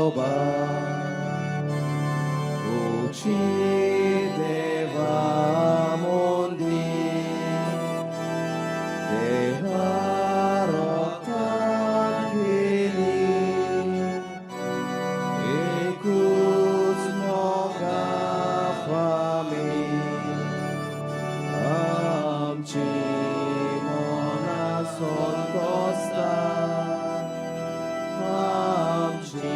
सोबा उची देवा मोंदी देवा रोगतान केली एकूच मोगा फामील आमची मना संतोस्ता आमची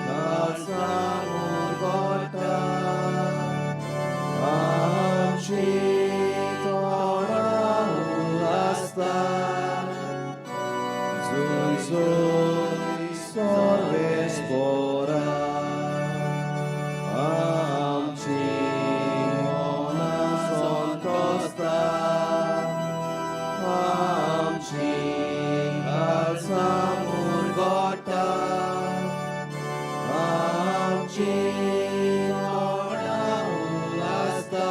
काळजां उरगोटा आमची तोंडां उल्हासता जुय जुय सर्वेस्पोरा आमची मना संतोस्ता आमची काळजां उरगोटा आमची तोंडां उल्हासता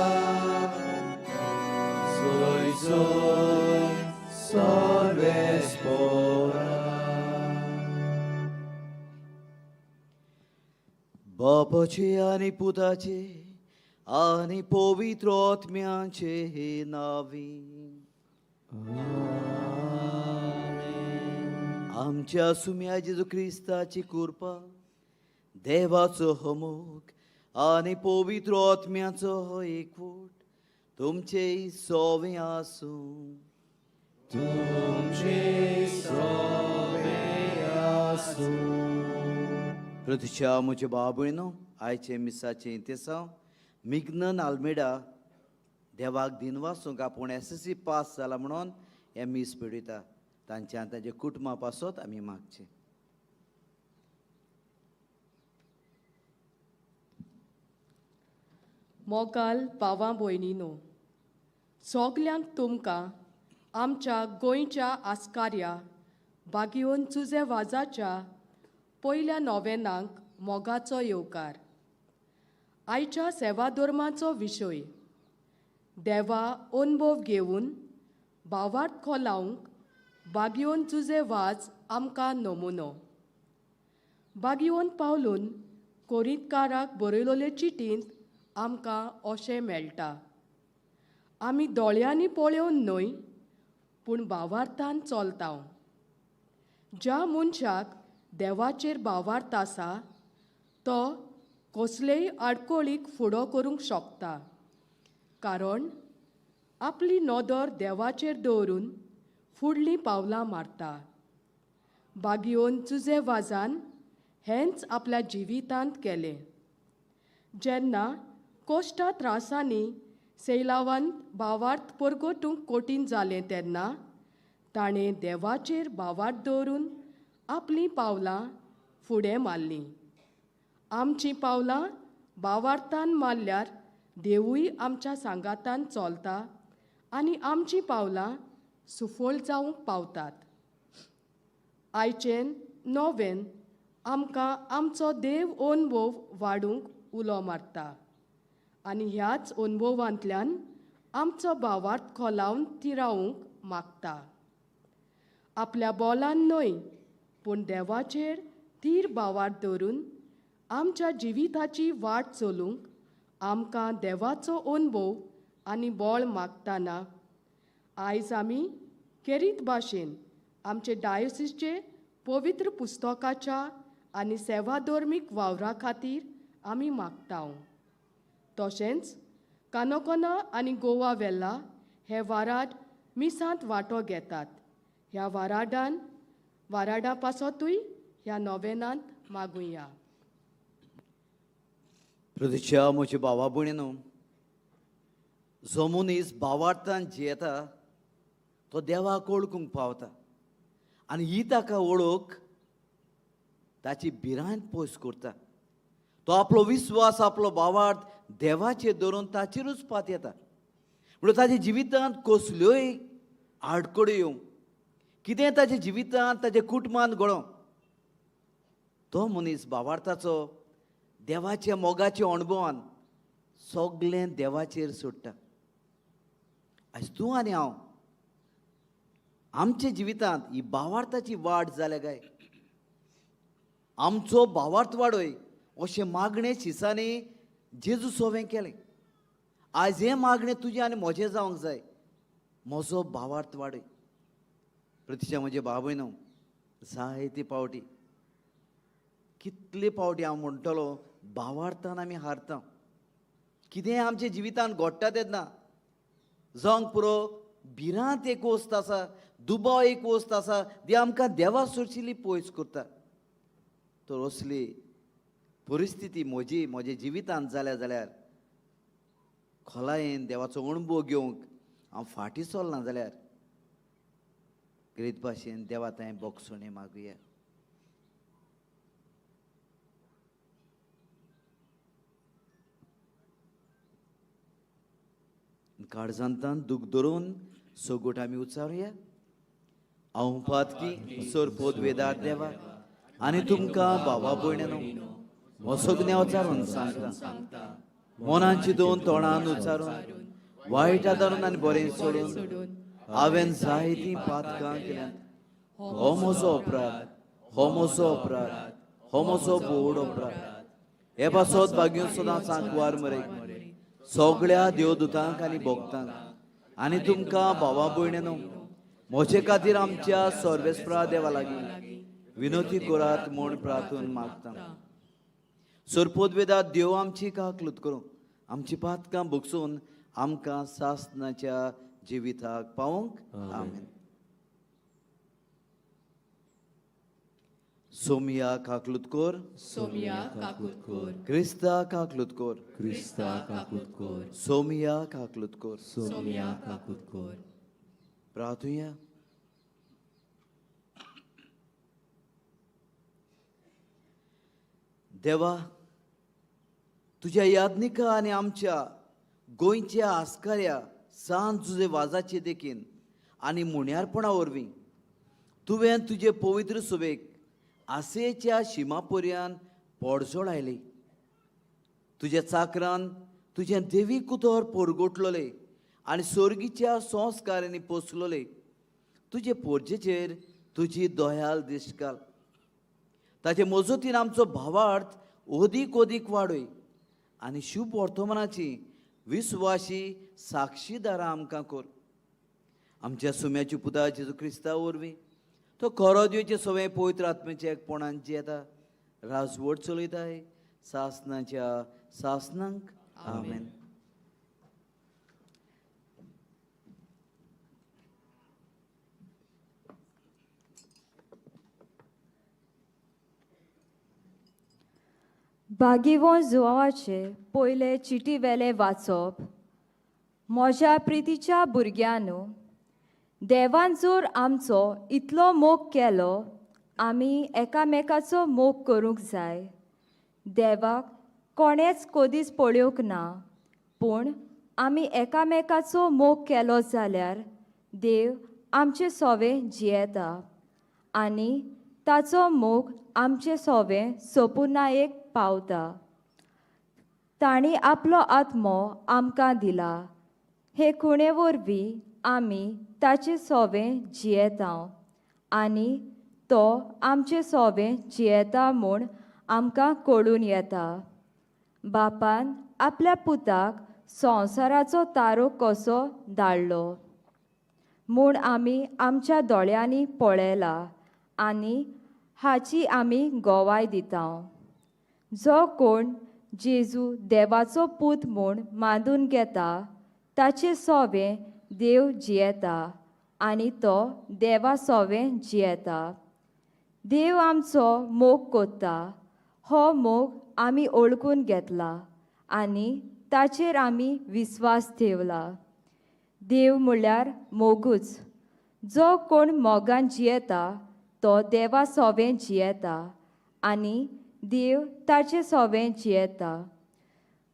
जुय जुय सर्वेस्पोरा. बापाचे आनी पुताचे आनी पवित्र आत्म्याचे नावी. आमच्या सुम्या जेजू क्रिस्ताची कृपा, देवाचो हमोग आनी पवित्र आत्म्याचो एकवट तुमचे सोवे आसूं. तुमचे सोवे आसूं. प्रतिशा म्हज्या बाबयनो, आयचे मिसाचें इतिहासांव मिग्नन आल्मेडा देवाक दिनवासूंक आपूण एसएससी पास जाला म्हणून हें मीस पेडयता. तांच्या आनी तांच्या कुटुंबा पासत आमी मागचें. मोगाल भावा भयणीनो, सोगल्यांक तुमकां आमच्या गोंयच्या आस्कार्या बागियोन चुजे वाजाच्या पयल्या नोवेनाक मोगाचो येवकार. आयच्या सेवा धर्माचो विशय देवा अनुभव घेवन भावार्थ खोलावंक बागियोन चुजे वाज आमकां नमुनो. बागियोन पावलून कोरितकाराक बरयलोले चिटींत आमकां अशें मेळटा, आमी दोळ्यांनी पळोवन न्हय पूण भावार्थान चलता. ज्या मनशाक देवाचेर भावार्थ आसा तो कसलेय आडकोळीक फुडो करूंक शकता, कारण आपली नदर देवाचेर दवरून फुडलीं पावलां मारता. बागियोन चुजे वाजान हेंच आपल्या जिवितांत केलें. जेन्ना कोश्टा त्रासांनी सैलावान भावार्थ परगटूंक कठीण जालें तेन्ना ताणें देवाचेर भावार्थ दवरून आपलीं पावलां फुडें मारलीं. आमचीं पावलां भावार्थान मारल्यार देवूय आमच्या सांगातान चलता आनी आमचीं पावलां सुफळ जावंक पावतात. आयचें नोवेन आमकां आमचो देव अनुभव वाडूंक उलो मारता आनी ह्याच अनुभवांतल्यान आमचो भावार्थ खोलावन थिरावंक मागता. आपल्या बोलान न्हय पूण देवाचेर थीर भावार्थ दवरून आमच्या जिविताची वाट चलूंक आमकां देवाचो अनुभव आनी बळ मागतना आयज आमी केरीत भाशेन आमचे डायोसिसचे पवित्र पुस्तकाच्या आनी सेवाधर्मीक वावरा खातीर आमी मागता. तशेंच कानकोना आनी गोवा वेल्ला हे वाराड मिसांत वांटो घेतात. ह्या वाराडान वाराडा पासतूय ह्या नोवेनांत मागुया. प्रतिशा म्हज्या भावा भयणीनो, जो मनीस भावार्थान जियेता तो देवाक वळखूंक पावता आनी ही ताका वळख ताची भिरांत पयस करता. तो आपलो विस्वास, आपलो भावार्थ देवाचेर धरून ताचेरूच पात येता. म्हणून ताच्या जिवितांत कसल्योय आडखळ्यो येवं, कितें ताच्या जिवितांत ताच्या कुटुंबांत घडोवं, तो मनीस भावार्थाचो देवाच्या मोगाच्या अणभवान सगळें देवाचेर सोडटा. आयज तूं आनी हांव आमच्या जिवितांत ही भावार्थाची वाड जाल्या काय? आमचो भावार्थ वाडय अशें मागणें शिसांनी जेजू सोवें केलें. आयज हें मागणें तुजें आनी म्हजें जावंक जाय, म्हजो भावार्थ वाडय. प्रतिशा म्हजे भाव भयणो, जायते पावटी, कितले पावटी हांव म्हणटलो, भावार्थान आमी हारता. कितेंय आमच्या जिवितान घडटा तेन्ना जावंक पुरो भिरांत एक वस्त आसा, दुबाव एक वस्त आसा, ती आमकां देवा सोरशिल्ली पयस करता. तर असली परिस्थिती म्हजी म्हज्या जिवितांत जाल्या जाल्यार खोलायेन देवाचो अणभव घेवंक हांव फाटीं सरना जाल्यार ग्रेत भाशेन देवा थंय बोगसणें मागुया. काळजांतान दूख धरून सगोट आमी उचारुया. हांव पातकी सरपोत वेदार देवा आनी तुमकां भावा भयणीनो हो सगळें उचारून सांगता, मनाची दोन तोंडान उचारून वायट आदारून आनी बरें सोडून हांवें जायतीं पातकां केल्यांत. हो म्हजो अपराध, हो म्हजो अपराध, हो म्हजो बोड अपराध. हे पासत भाग्यो सदां सांकवार मरे सगळ्या देवदूतांक आनी भोगतांक आनी तुमकां भावा भयणीनो म्हजे खातीर आमच्या सर्वेस्परा देवा लागीं विनोती करात म्हूण प्रार्थून मागता. सरपोत वेदात देव आमची काकलूत करूं, आमची पातकां भोगसून आमकां सासनाच्या जिविताक पावोवंक. आमेन. सोमिया काकलूत कोर, सोमिया काकूत कोर, क्रिस्ता काकलूत कोर, क्रिस्ता काकूत कोर, सोमिया काकलूत कोर, सोमिया काकूत कोर. प्रार्थुया. देवा, तुज्या यादनिका आनी आमच्या गोंयच्या आस्काऱ्या सान तुजे वाजाचे देखीन आनी मुण्यारपणा वरवीं तुवें तुजे पवित्र सुबेक आसेच्या शिमा पर्यान पडजोळ आयली. तुज्या चाकरान तुजें देवी कुतर पोरगोटलोले आनी सोर्गीच्या संस्कारांनी पोसलोले तुजे पोरजेचेर तुजी दयाल दिश्ट घाल. ताचे मजतीन आमचो भावार्थ ओदीक ओदीक वाडय आनी शुभ वर्तमानाची विस्वाशी साक्षीदारां आमकां कर. आमच्या सुम्याची पुता जेजू क्रिस्ता वरवीं तो खरो दिवचे सगळें पवित्र आत्म्याचे एकपणान जियेता, राजवट चलयताय सासनाच्या सासनांक. आमेन. बागीवो जुवाचे पयले चिटी वेले वाचप. म्हज्या प्रितीच्या भुरग्यांनो, देवान जर आमचो इतलो मोग केलो, आमी एकामेकाचो मोग करूंक जाय. देवाक कोणेंच कदीच पळोवंक ना, पूण आमी एकामेकाचो मोग केलो जाल्यार देव आमचे सोवे जियेता आनी ताचो मोग आमचे सोवे सोपुनायेक पावता. तांणी आपलो आत्मो आमकां दिला, हे खुणे वरवीं आमी ताचे सोवे जियेता आनी तो आमचे सोवे जियेता म्हूण आमकां कळून येता. बापान आपल्या पुताक संवसाराचो तारो कसो धाडलो म्हूण आमी आमच्या दोळ्यांनी पळयला आनी हाची आमी गोवाय दिता. जो कोण जेजू देवाचो पूत म्हूण मानून घेता ताचे सोवे देव जियेता आनी तो देवा सोवे जियेता. देव आमचो मोग कोत्ता, हो मोग आमी ओळखून घेतला आनी ताचेर आमी विस्वास ठेवला. देव म्हळ्यार मोगूच. जो कोण मोगान जियेता तो देवा सोवे जियेता आनी देव ताचे सोवे जियेता.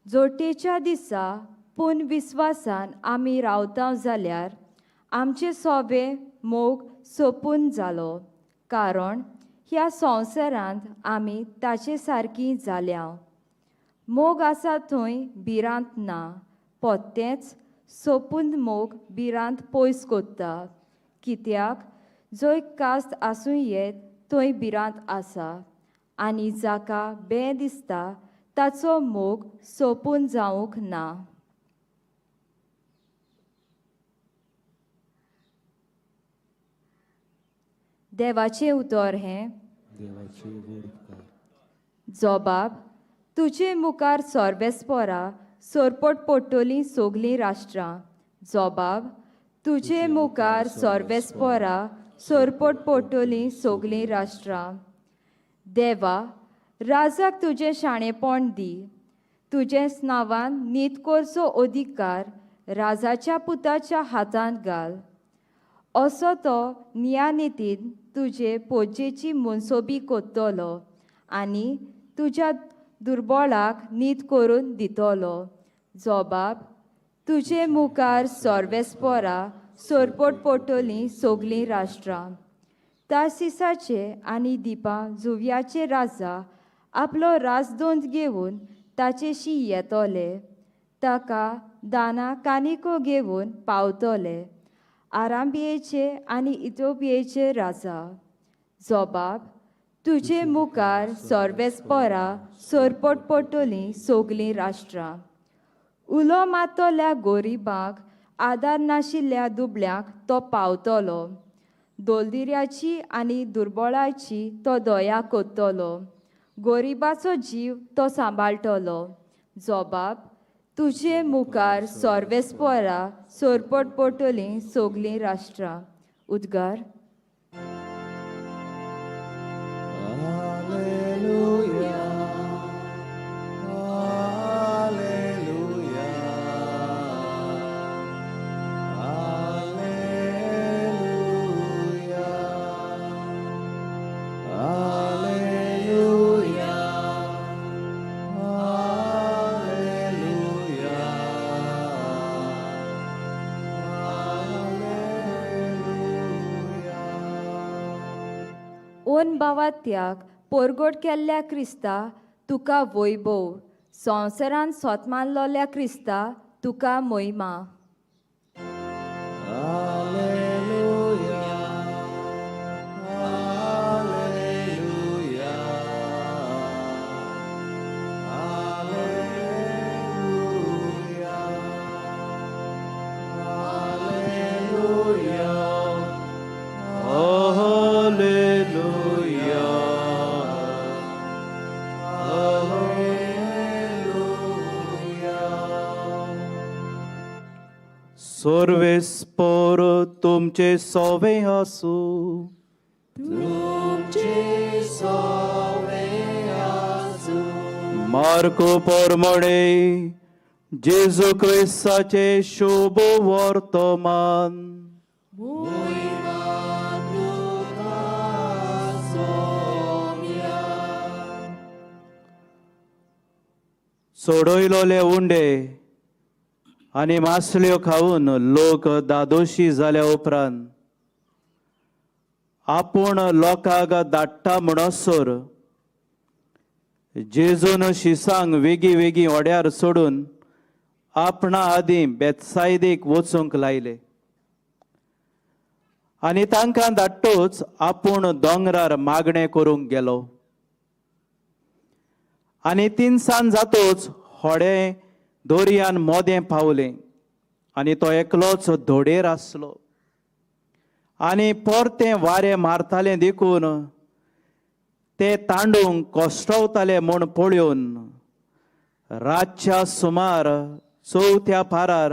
जोटेच्या दिसा पूण विस्वासान आमी रावता जाल्यार आमचे सोवे मोग सोंपून जालो, कारण ह्या संवसारांत आमी ताचे सारकी जाल्या. मोग आसा थंय भिरांत ना, पोत्तेंच सोंपून मोग भिरांत पयस कोत्ता, कित्याक जंय कास्त आसूं येत थंय भिरांत आसा आनी जाका बें दिसता ताचो मोग सोंपून जावंक ना. देवाचें उतर हें. देवाचे व्हड उपकार. जोबाब, तुजे मुखार सोर्वेस्पोरा सोरपोट पडटलीं सोगलीं राष्ट्रां. जोबाब, तुजे मुखार सोर्वेस्पोरा सोरपोट पडटलीं सोगलीं राष्ट्रां. देवा, राजाक तुजें शाणेपण दी, तुजें नांवान नीत करचो अधिकार राजाच्या पुताच्या हातांत घाल. असो तो नियानितीन तुजे पोजेची मनसोबी कोत्तलो आनी तुज्या दुर्बोळाक नीत करून दितलो. जोबाब, तुजे मुखार सोर्वेस्पोरा सोरपोट पडटलीं सोगलीं राष्ट्रां. तार्सिसाचे आनी दिपां जुव्याचे राजा आपलो राजदोंद घेवन ताचेशी येतले, ताका दाना कानिको घेवन पावतले. आरांबियेचे आनी इथोपियेचे राजा. जोबाब, तुजे मुखार सोर्वेस्पोरा सोरपोट पडटलीं सोगलीं राष्ट्रां. उलो मारतल्या गोरिबांक, आदार नाशिल्ल्या दुबळ्यांक तो पावतलो. दोलदिऱ्याची आनी दुर्बळाची तो दया कोत्तलो, गोरिबाचो जीव तो सांबाळटलो. जोबाब, तुजे मुखार सोर्वेस्पोरा सोरपोट पडटलीं सोगलीं राष्ट्रां. उद्गार. Alleluia, Alleluia, Alleluia, Alleluia, Alleluia, Alleluia. ओन बावा त्याग पोरगोट केल्ल्या क्रिस्ता तुका वैभव, संवसारान सोत मानलोल्या क्रिस्ता तुका मोहिमा. Alleluia, Alleluia, Alleluia, Alleluia, Alleluia, Alleluia. सर्वेस्पर तुमचे सोवे आसू. मार्को परमणे जेजू क्रिस्ताचे शुभ वर्तमान. सोडयलोले उंडे आनी मासल्यो खावन लोक दादोशी जाल्या उपरांत आपूण लोकांक धाडटा म्हणसर जेजून शिसांक वेगीं वेगीं होड्यार सोडून आपणा आदीं बेतसायदीक वचूंक लायले आनी तांकां धाडटूच आपूण दोंगरार मागणें करूंक गेलो. आनी तिनसान जातूच होडें दोरयान मोदें पावलें आनी तो एकलोच धोडेर आसलो. आनी परतें वारें मारतालें देखून ते तांडूंक कोश्टवताले म्हूण पळोवन रातच्या सुमार चवथ्या पारार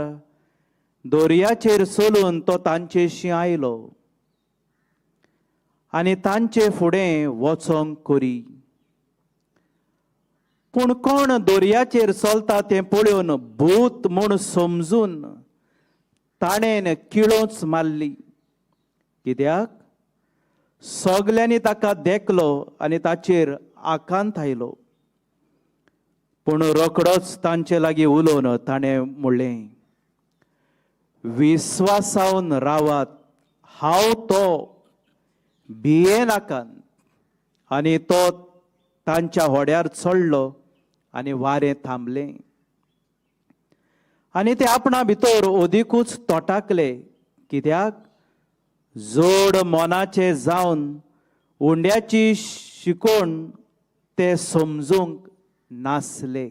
दोरयाचेर चलून तो तांचेशी आयलो आनी तांचे फुडें वचोंक करी. पूण कोण दोरयाचेर चलता तें पळोवन भूत म्हूण समजून ताणें किळोच मारली, कित्याक सगल्यांनी ताका देखलो आनी ताचेर आकांत आयलो. पूण रोखडोच तांचे लागीं उलोवन ताणें म्हणलें, विस्वासावन रावात, हांव तो, भियेनाकात. आनी तो तांच्या होड्यार चडलो आनी वारें थांबलें. आनी ते आपणा भितर अदिकूच तोटाकले, कित्याक जोड मनाचे जावन उंड्याची शिकोण ते समजूंक नासले.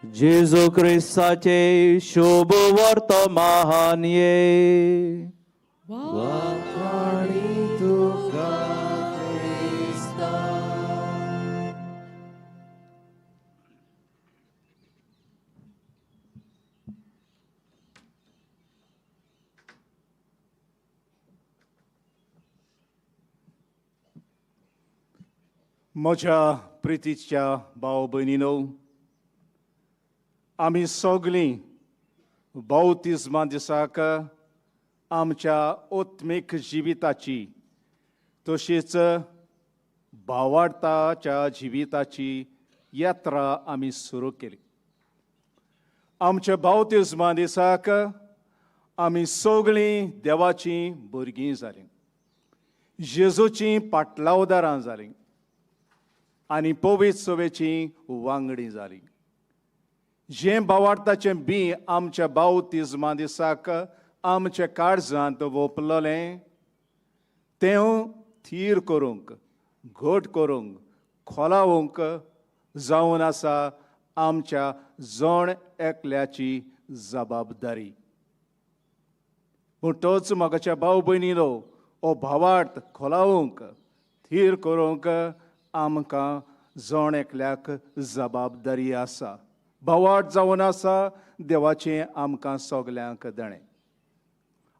जेजू क्रिस्ताचे शुभ वर्तमान ये. वाखाणी तुका क्रिस्ता. म्हज्या प्रितीच्या भाव भयणीनो, आमी सगळीं बावतिज्मा दिसाक आमच्या आत्मीक जिविताची तशीच भावार्थाच्या जिविताची यात्रा आमी सुरू केली. आमच्या बावतिज्मा दिसाक आमी सगळीं देवाचीं भुरगीं जालीं, जेजूचीं पाटलावदारां जालीं आनी पवित्र सभेची वांगडी जाली. जें भावार्थाचें बी आमच्या बावतिज्मा दिसाक आमच्या काळजांत वोपलेलें तें थीर करूंक, घट करूंक, खोलावंक जावन आसा आमच्या जण एकल्याची जबाबदारी. पूण तोच म्हाकाच्या भाव भयणीलो हो भावार्थ खोलावंक, थीर करूंक आमकां जण एकल्याक जबाबदारी आसा. भावार्थ जावन आसा देवाचें आमकां सगल्यांक देणें.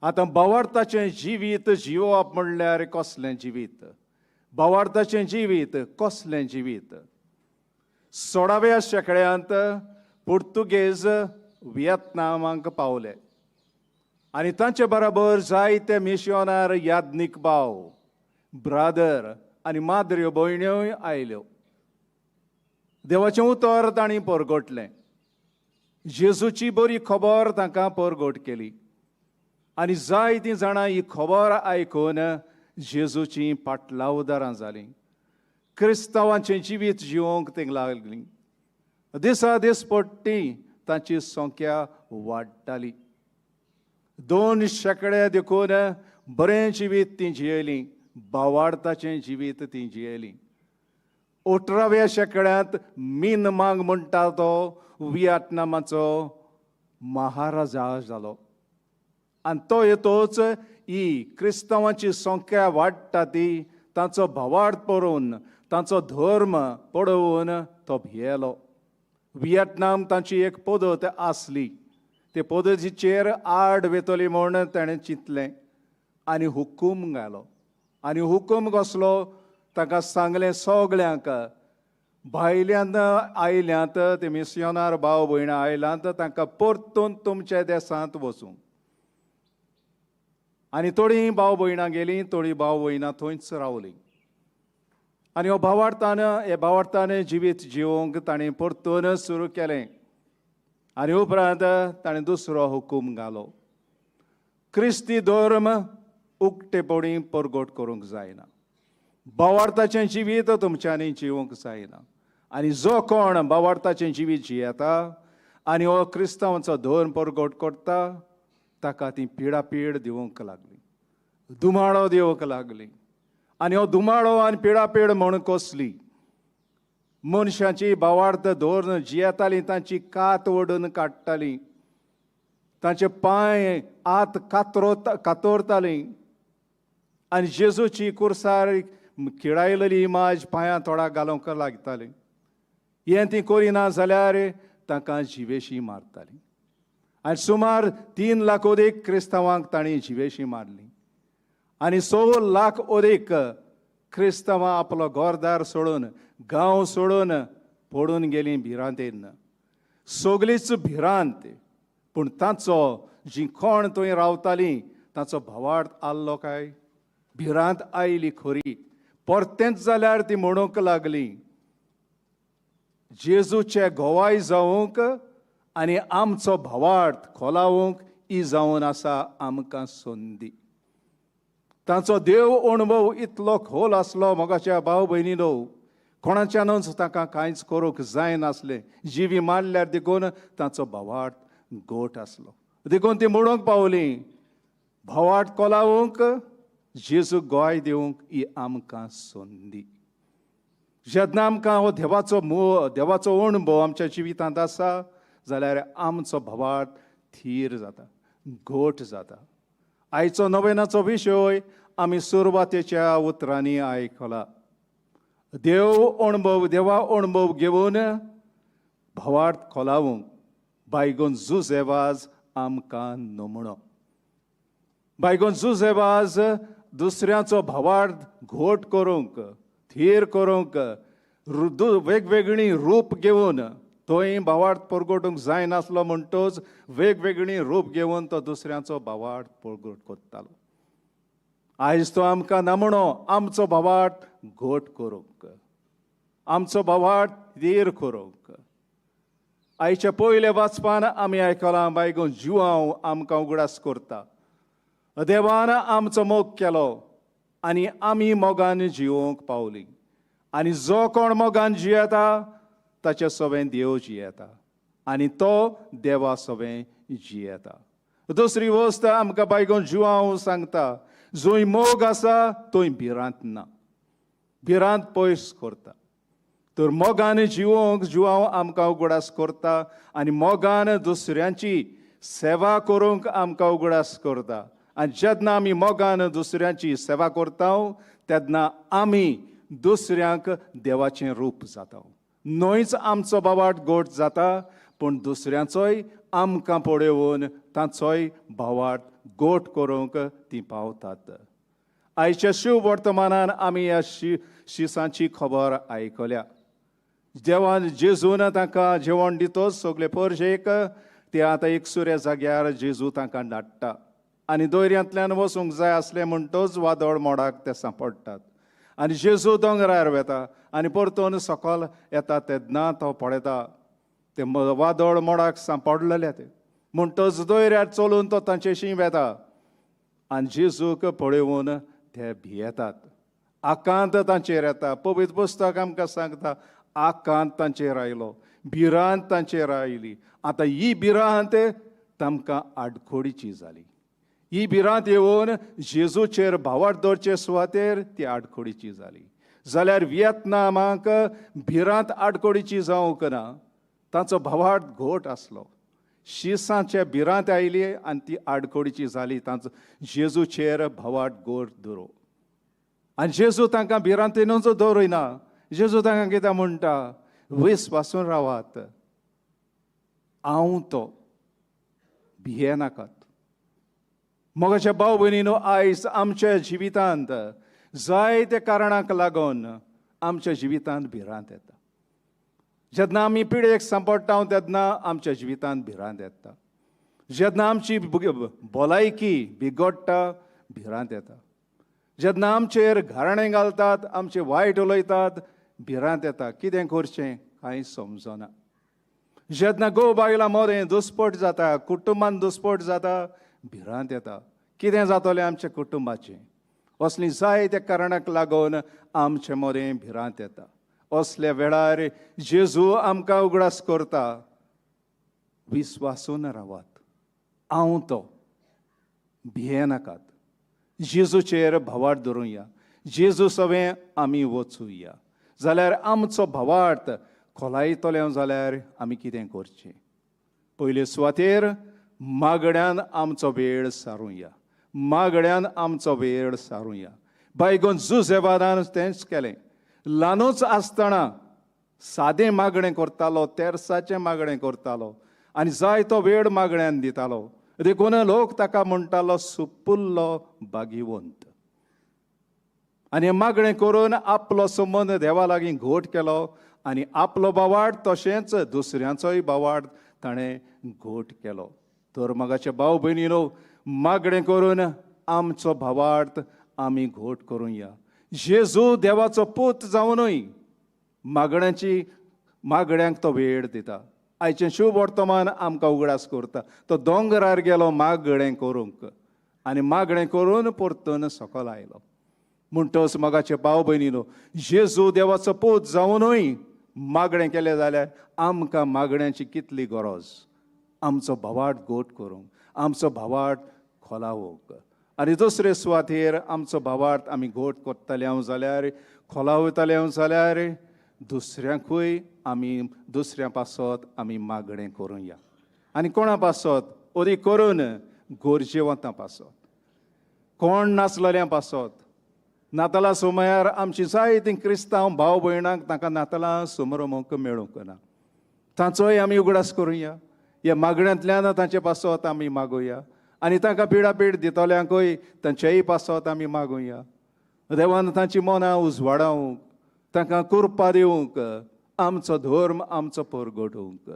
आतां भावार्थाचें जिवीत जियोवप म्हणल्यार कसलें जिवीत? भावार्थाचें जिवीत कसलें जिवीत? 16व्या शेंकड्यांत पुर्तुगेज वियतनामाक पावले आनी तांचे बराबर जायते मिशनार याज्ञीक भाव, ब्रादर आनी माद्र्यो भयण्योय आयल्यो. देवाचें उतर तांणी परगटलें, जेजूची बरी खबर तांकां परगट केली आनी जायतीं जाणां ही खबर आयकून जेजूचीं पाटलावदारां जालीं. क्रिस्तांवांचें जिवीत जिवोवंक तीं लागलीं. दिसा दीस पडटी तांची संख्या वाडटाली. 2 शेंकडे देखून बरें जिवीत तीं जियेलीं, भावार्थाचें जिवीत तीं जियेलीं. 18व्या शेंकड्यांत मीन मांग म्हणटा तो वियतनामाचो महाराजा जालो आनी तो येतोच ही क्रिस्तांवांची संख्या वाडटा ती तांचो भावार्थ पळोवन, तांचो धर्म पळोवन तो भियेलो. वियतनाम तांची एक पद्दत आसली, ते पद्दतीचेर आड वेतली म्हूण ताणें चिंतलें आनी हुकूम घालो. आनी हुकूम कसलो? ताका सांगलें सगल्यांक, भायल्यान आयल्यात ते मिशनार भाव भयणां आयल्यात तांकां परतून तुमच्या देशांत वचूं. आनी थोडीं भाव भयणां गेलीं, थोडीं भाव भयणां थंयच रावलीं. आनी हो भावार्थान, हे भावार्थान जिवीत जिवोवंक ताणें परतून सुरू केलें. आनी उपरांत ताणें दुसरो हुकूम घालो, क्रिस्ती धर्म उक्तेपणी परगट करूंक जायना, भावार्थाचें जिवीत तुमच्यांनी जिवंक जायना. आनी जो कोण भावार्थाचें जिवीत जियेता आनी हो क्रिस्तांवांचो धर्म परगट करता ताका ती पिडापीड दिवंक लागली, दुमाळो दिवंक लागली. आनी हो दुमाळो आनी पिडापीड म्हूण कसली? मनशाची भावार्थ धरून जियेताली तांची कात ओडून काडटाली, तांचे पांय आत कातरताली आनी जेजूची कुर्सार खिळायलेली इमाज पांयां तोडाक घालूंक लागताली. हें ती करिना जाल्यार तांकां जिवेशी मारताली. आनी सुमार 3 लाख अदीक क्रिस्तांवांक तांणी जिवेशी मारली आनी 1.25 लाख अदीक क्रिस्तांवां आपलो घरदार सोडून, गांव सोडून पडून गेलीं भिरांतेन. सगळीच भिरांत. पूण तांचो जी कोण थंय रावतालीं तांचो भावार्थ आसलो काय? भिरांत आयली खरी, परतेंच जाल्यार ती म्हणूंक लागली, जेजूचे गोवाय जावंक आनी आमचो भावार्थ खोलावंक ही जावन आसा आमकां संदी. तांचो देव अणभव इतलो खोल आसलो मोगाच्या भाव भयणीनो, कोणाच्यानूच तांकां कांयच करूंक जायनासलें. जिवी मारल्यार देखून तांचो भावार्थ गोट आसलो, देखून ती म्हणूंक पावली, भावार्थ कोलावंक जेजू गोय दिवंक ही आमकां संदी. जेन्ना आमकां हो देवाचो मोग, देवाचो अणभव आमच्या जिवितांत आसा जाल्यार आमचो भावार्थ थीर जाता, घट जाता. आयचो नवेनाचो विशय आमी सुरवातेच्या उतरांनी आयकला. देव अणभव, देवा अणभव घेवन भावार्थ खोलावूंक बायगोन जुझेवाज आमकां नमणो. बायगोन जुझेवाज दुसऱ्याचो भावार्थ घोट करूंक, थीर करूंक, वेगवेगळीं रूप घेवन थंय भावार्थ परगटूंक जायनासलो म्हणटच वेगवेगळीं रूप घेवन तो दुसऱ्यांचो भावार्थ परगट करतालो. आयज तो आमकां नमणो आमचो भावार्थ घट करूंक, आमचो भावार्थ थीर करूंक. आयच्या पयल्या वाचपान आमी आयकलां बायगोन जुआंव आमकां उगडास करता. देवान आमचो मोग केलो आनी आमी मोगान जिवोवंक पावली. आनी जो कोण मोगान जियेता ताचे सवें देव जियेता आनी तो देवा सवें जियेता. दुसरी वस्त आमकां बायगोन जुआंव सांगता, जंय मोग आसा थंय भिरांत ना, भिरांत पयस करता. तर मोगान जिवोवंक जुआंव आमकां उगडास करता आनी मोगान दुसऱ्यांची सेवा करूंक आमकां उगडास करता. आनी जेन्ना आमी मोगान दुसऱ्यांची सेवा करता तेन्ना आमी दुसऱ्यांक देवाचें रूप जाता. न्हयच आमचो भावार्थ गोट जाता पूण दुसऱ्यांचोय आमकां पळोवन तांचोय भावार्थ गोट करूंक तीं पावतात. आयच्या शिव वर्तमानान आमी ह्या शिसांची खबर आयकल्या. देवान जेजून तांकां जेवण दितोच सगळे परजेक ते आतां एक सुऱ्या जाग्यार जेजू तांकां धाडटा आनी दोऱ्यांतल्यान वचूंक जाय आसलें म्हणटच वादळ मोडाक ते सांपडटात. आनी जेजू दोंगरार वेता आनी परतून सकल येता तेन्ना तो पळयता ते वादळ मोडाक सांपडलेले ते म्हणटच दोऱ्यार चलून तो तांचेशी वेता आनी जेजूक पळोवन ते भियेतात. आकांत तांचेर येता. पवित्र पुस्तक आमकां सांगता आकांत तांचेर आयलो, भिरांत तांचेर आयली. आतां ही भिरांत तांकां आडखोडीची जाली. ही भिरांत येवन जेजूचेर भावार्थ दवरचे सुवातेर ती आडखोडीची जाली. जाल्यार वियेतनामाक भिरांत आडखोडीची जावंक ना, तांचो भावार्थ घोट आसलो. शिसांचे भिरांत आयली आनी ती आडखोडीची जाली. तांचो जेजूचेर भावार्थ घोट दवरू आनी जेजू तांकां भिरांतेनूच दवरिना. जेजू तांकां कितें म्हणटा, विस्वासून रावात, हांव तो, भियेनाकात. मोगाच्या भाव भयणीनो, आयज आमच्या जिवितांत जायते कारणांक लागून आमच्या जिवितांत भिरांत येता. जेन्ना आमी पिडेक सांपडटा तेन्ना आमच्या जिवितांत भिरांत येता. जेन्ना आमची भलायकी बिगडटा भिरांत येता. जेन्ना आमचेर घाराणें घालतात, आमचे वायट उलयतात, भिरांत येता. कितें करचें कांय समजना. जेन्ना घोव बायलां मदें दुस्पट जाता, कुटुंबान दुस्पट जाता, भिरांत येता. कितें जातलें आमच्या कुटुंबाचें. असलीं जायत्या कारणाक लागून आमचे मदें भिरांत येता. असल्या वेळार जेजू आमकां उगडास करता, विस्वासून रावात, हांव तो, भियेनाकात. जेजूचेर भावार्थ धरुया, जेजू सवें आमी वचुया. जाल्यार आमचो भावार्थ खोलायतले जाल्यार आमी कितें करचें? पयले सुवातेर मागड्यान आमचो वेळ सारुया, मागड्यान आमचो वेळ सारुया. बायगोन जुझेवादान तेंच केलें. ल्हानूच आसतना सादें मागणें करतालो, तेरसाचें मागणें करतालो आनी जायतो वेळ मागण्यान दितालो. देखून लोक ताका म्हणटालो सुपुल्लो भागीवंत. आनी मागणें करून आपलो संबंद देवा लागीं घोट केलो आनी आपलो भावार्थ तशेंच दुसऱ्यांचोय भावार्थ ताणें घोट केलो. तर मोगाचे भाव भयणीनो, मागणें करून आमचो भावार्थ आमी घोट करुया. जेजू देवाचो पूत जावनूय मागण्यांची मागण्यांक तो वेळ दिता. आयचें शुभ वर्तमान आमकां उगडास करता. तो दोंगरार गेलो मागणें करूंक आनी मागणें करून परतून सकल आयलो. म्हणटच मोगाचे भाव भयणीनो, जेजू देवाचो पूत जावनूय मागणें केलें जाल्यार आमकां मागण्यांची कितली गरज. आमचो भावार्थ घोट करूंक, आमचो भावार्थ खोलावंक. आनी दुसरे सुवातेर आमचो भावार्थ आमी घोट करतले हांव जाल्यार, खोला वयतले हांव जाल्यार, दुसऱ्यांकूय आमी दुसऱ्या पासत आमी मागणें करुया. आनी कोणा पासत? ओरी करून गरजेवंतां पासत, कोण नासलेल्या पासत. नातालां सुमयार आमची जायतीं क्रिस्तांव भाव भयणांक तांकां नातालां सुमरोमक मेळूंक ना, तांचोय आमी उगडास करुया. ह्या मागण्यांतल्यान तांचे पासत आमी मागुया आनी तांकां पिडापीड दितल्यांकूय तांचेय पासत आमी मागुया. देवान तांची मनां उजवाडावंक, तांकां कृपा दिवंक, आमचो धर्म आमचो परगटूंक,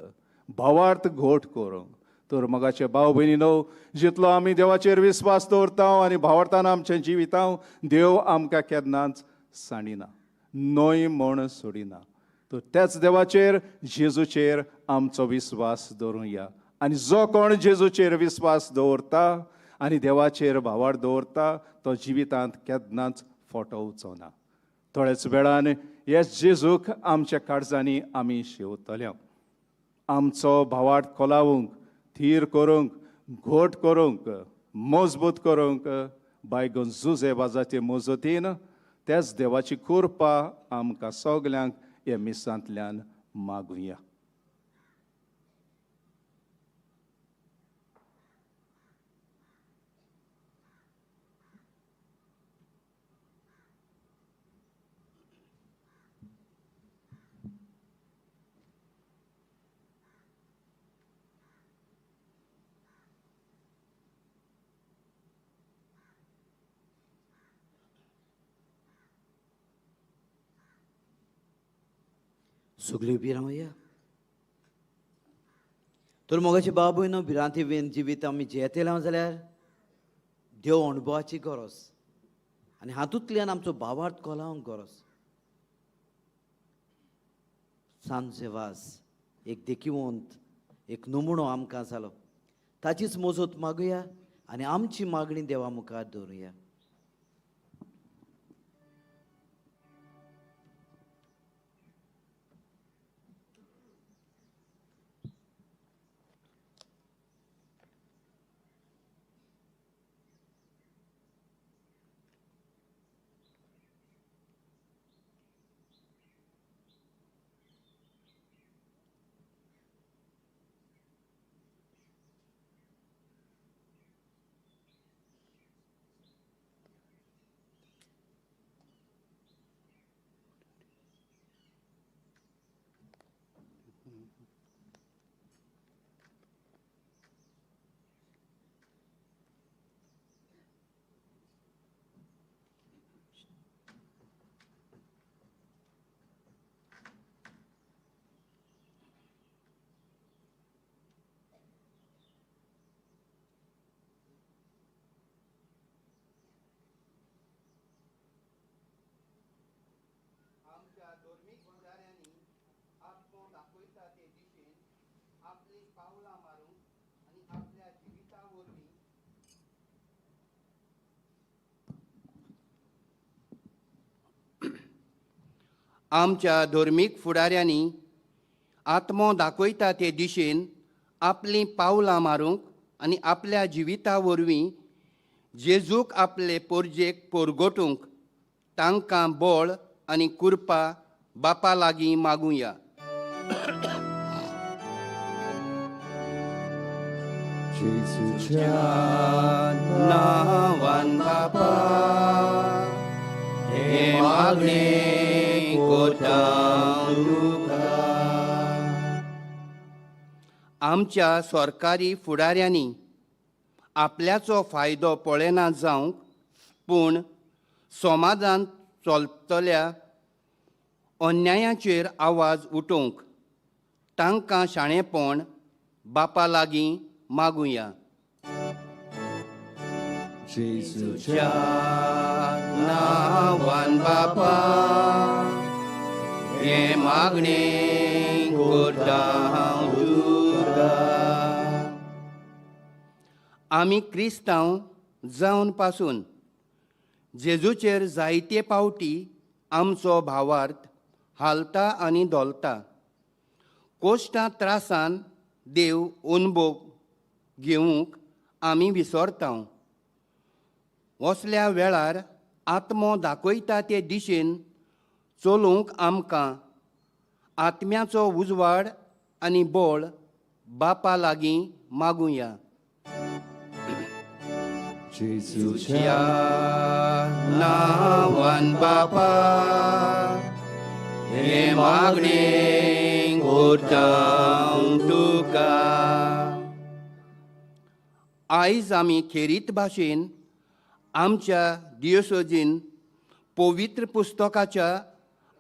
भावार्थ घोट करूंक. तर मोगाचे भाव भयणीनो, जितलो आमी देवाचेर विस्वास दवरता आनी भावार्थान आमचें जिवितां, देव आमकां केन्नाच सांडिना, न्हय म्हण सोडिना. तर त्याच देवाचेर, जेजूचेर आमचो विस्वास दवरुया. आनी जो कोण जेजूचेर विस्वास दवरता आनी देवाचेर भावार्थ दवरता तो जिवितांत केन्नाच फटोवचो ना. थोड्याच वेळान येस जेजूक आमच्या काळजांनी आमी शेवतले. आमचो भावार्थ कोलावूंक, थीर करूंक, घोट करूंक, मजबूत करूंक बायगन जुजे वाजाचे मजतीन त्याच देवाची कृपा आमकां सगल्यांक ह्या मिसांतल्यान मागुया. सगळी उबी रावया. तर मोगाचे बाबूय न्हू भिरांती बीन जिवीत आमी जियेतले जाल्यार देव अणभवाची गरज आनी हातूंतल्यान आमचो भावार्थ कोलावंक गरज. सांजे वास एक देखिवंत एक नमुणो आमकां जालो, ताचीच मजत मागुया आनी आमची मागणी देवा मुखार दवरुया. आमच्या धर्मीक फुडाऱ्यांनी आत्मो दाखयता ते दिशेन आपलीं पावलां मारूंक आनी आपल्या जिविता वरवीं जेजूक आपले पोरजेक पोरगोटूंक तांकां बळ आनी कृपा बापा लागीं मागुया. जेजूच्या नांवान बापा हें मागणें करता तुका. आमच्या सरकारी फुडाऱ्यांनी आपल्याचो फायदो पळयना जावंक पूण समाजांत चलतल्या अन्यायाचेर आवाज उठोवंक तांकां शाणेपण बापा लागीं मागुया. जेजूच्या नांवान बापा हें मागणें करता हांव तुका. आमी क्रिस्तांव जावन पासून जेजूचेर जायते पावटी आमचो भावार्थ हालता आनी धोलता. कोश्टां त्रासान देव अनभोग घेवंक आमी विसरता. वसल्या वेळार आत्मो दाखयता ते दिशेन चलूंक आमकां आत्म्याचो उजवाड आनी बळ बापा लागीं मागुया. जेजूच्या नांवान बापा हें मागणें करता तुका. आयज आमी खेरीत भाशेन आमच्या दियोसोजीन पवित्र पुस्तकाच्या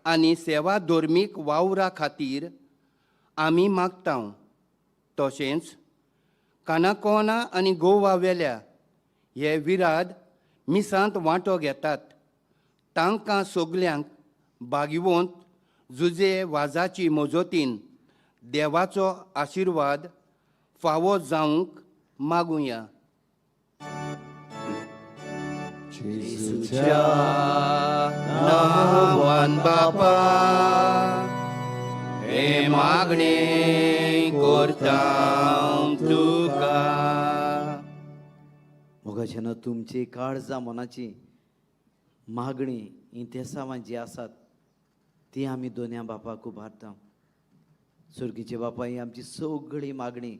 आनी सेवा धर्मीक वावरा खातीर आमी मागता. तशेंच कानाकोना आनी गोवा वेल्या हे विराद मिसांत वांटो घेतात तांकां सगल्यांक बागिवंत जुजे वाजाची मजतीन देवाचो आशिर्वाद फावो जावंक मागुया. जेजूच्या नांवान बापा हें मागणें करता तुका. मोगाच्यान तुमची काळजां मनाची मागणी इंतेसांवां जी आसात ती आमी दोनया बापाक उबारता. सुर्गीचे बापा, ही आमची सगळी मागणी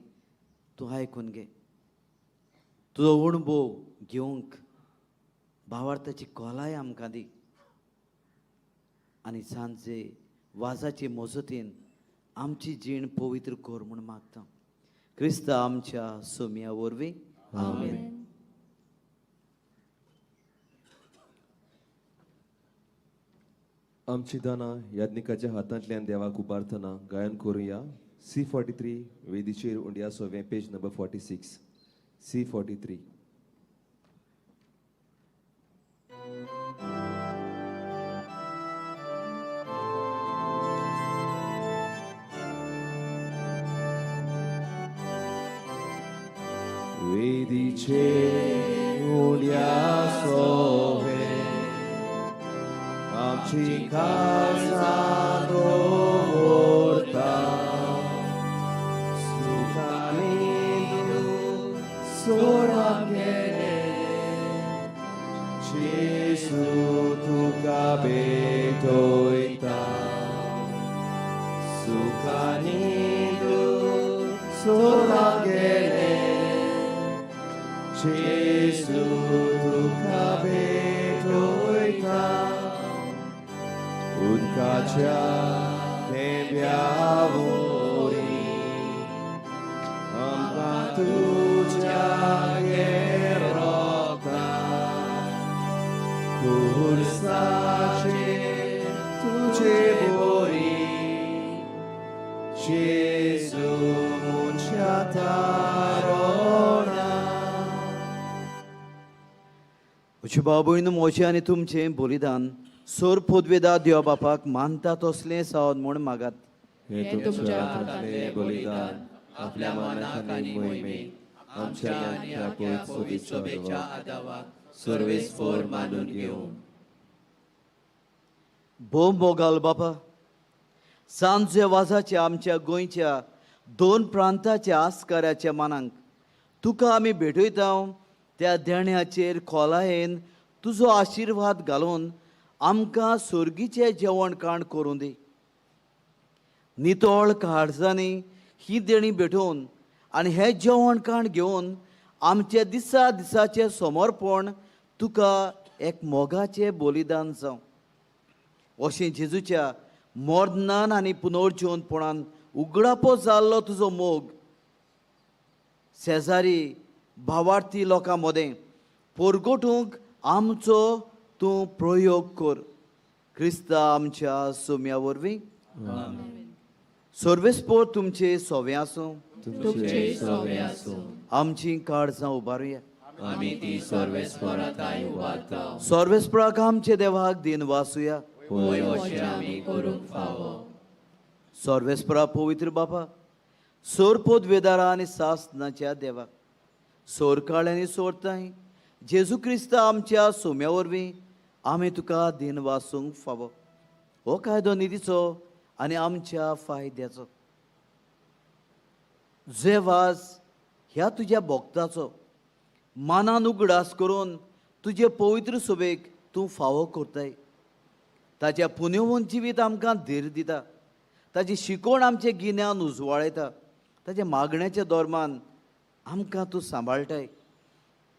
तूं आयकून घे. तुजो अणभव घेवंक भावार्थाची खोलाय आमकां दी आनी सांजे वाजाचे मजतीन आमची जीण पवित्र कर म्हूण मागता. क्रिस्ता आमच्या सोम्या वरवीं आमेन. आमची दानां याज्ञिकाच्या हातांतल्यान देवाक उबारतना गायन करुया. C43 वेदीचेर उंड्या सोवें, पेज नंबर 46, C43. वेदीचेर उंड्या सोवें आमची काळजां दवरता, सुखांनी सोडप गेलें, जेजू तुका भेटयता. सुखांनी सोडप गेलें, जेजू तुका भेटयता. उदकाच्या थेंब्या वरी आमकां तुज्या रोगतान, खुर्साचेर तुजे बोरी, जेजू मनशा तारोणा. म्हजे बाबून म्हजें आनी तुमचें बलिदान सोर पोदवेदा देवा बापाक मानता तसलें सावन म्हूण मागात. हें तुमच्या हातांतलें बलिदान आपल्या मानाक आनी मोहिमेक आमच्या आनी ह्या पवित्र सभेच्या आदावाक सर्वेस्पर मानून घेवं. भोव मोगाल बापा, सांजे वाजाच्या आमच्या गोंयच्या दोन प्रांताच्या आस्काराच्या मानांक तुका आमी भेटयता. त्या देण्याचेर खोलायेन तुजो आशिर्वाद घालून आमकां सोर्गीचें जेवण काण करूं दी. नितळ काळजांनी ही देणी भेटोवन आनी हें जेवण काण घेवन आमचे दिसा दिसाचें समर्पण तुका एक मोगाचें बलिदान जावं. अशें जेजूच्या मरणान आनी पुनर्जिवनपणान उगडापो जाल्लो तुजो मोग शेजारी भावार्थी लोकां मदें परगटूंक आमचो तूं प्रयोग कर. क्रिस्ता आमच्या सोम्या वरवीं. सर्वेस्पोर तुमचे सोवे आसूं. तुमचे सोवे आसूं. आमची काळजां उबारुया. आमी ती सर्वेस्पराताय उबारता. सर्वेस्पराक आमचे देवाक दिन वासुया. होय अशें आमी करूंक फावो. सर्वेस्परा पवित्र बापा, सोरपोत वेदारा आनी सासनाच्या देवा, सोरकाळ आनी सोरताय जेजू क्रिस्ता आमच्या सोम्या वरवीं आमी तुका दिन वासूंक फावो. हो कायदो निधीचो आनी आमच्या फायद्याचो. जेवाज ह्या तुज्या भोक्ताचो मानान उगडास करून तुजे पवित्र सभेक तूं फावो करताय. ताच्या पुण्यवंत जिवीत आमकां धीर दिता, ताची शिकवण आमचें गिन्यान उजवाळयता, ताच्या मागण्याच्या धर्मान आमकां तूं सांबाळटाय.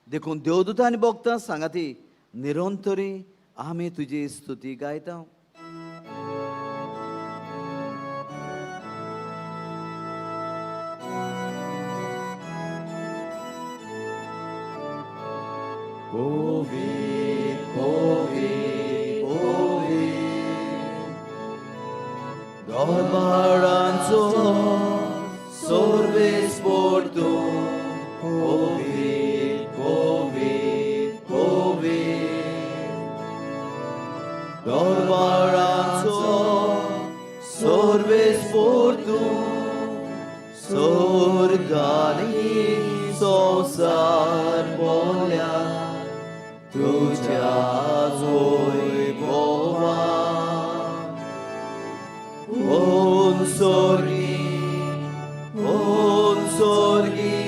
देखून देवदूतां आनी भक्तां सांगाती निरंतरी आमी तुजी स्तुती गायता. Covid, Covid, Covid, दरबारांचो सर्वेस पोर्तू. कोवीड, कोवीड, कोवीड, दरबारांचो सर्वेस पोर्तू. सोर्गानी संवसार बोल्या तुज्या वैभवा. ओन सोर्गी, ओन सोर्गी,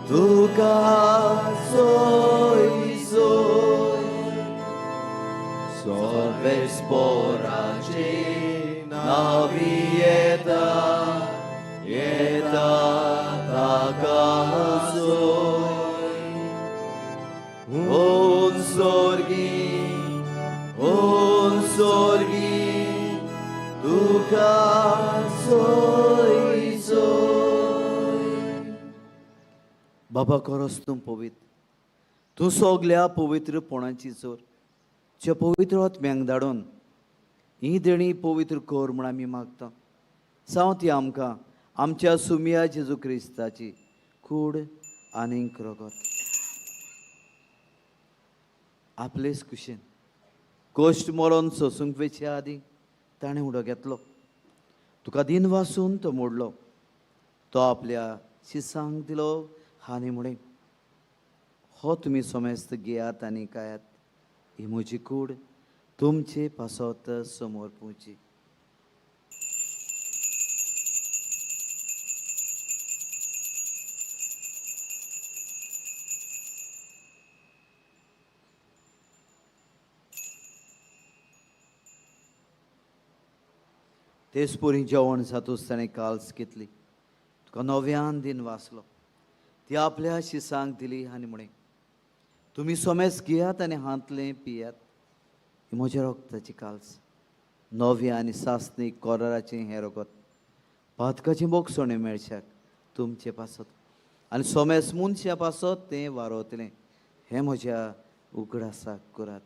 तुका सोय सोय. सर्वेस्पोराचे नावी येता येता ताका सोय. ओन सोर्गी, ओन सोर्गी, तुका सोय सोय. बाबा खरोच तूं पवित्र, तूं सगल्या पवित्रपणाची चोर. जे पवित्र आत्म्यांक धाडून ही देणी पवित्र कर म्हूण आमी मागता. साव ती आमकां आमच्या सुमिया जेजू क्रिस्ताची कूड आनीक रगत. आपलेच कुशेन कश्ट मरोन सोसूंक वेचे आदीं ताणें उडो घेतलो, तुका दिन वासून तो मोडलो, तो आपल्या शिसांक दिलो आनी म्हळें, हो तुमी समेस्त घेयात आनी खायात, ही म्हजी कूड तुमचे पासत समोर पुवची. तेच पुरी जेवण जातूच ताणें काल्स घेतली, तुका नव्यान दिन वाचलो, ती आपल्या शिसांक दिली आनी म्हळें, तुमी सोमेस घेयात आनी हांतलें पियात, ही म्हज्या रगताची काल्स, नव्या आनी सासणी कोराराचें हें रगत पातकाचें बोगसणें मेळशाक तुमचे पासत आनी सोमेस मनशा पासत तें वारवतलें, हें म्हज्या उगडासाक करात.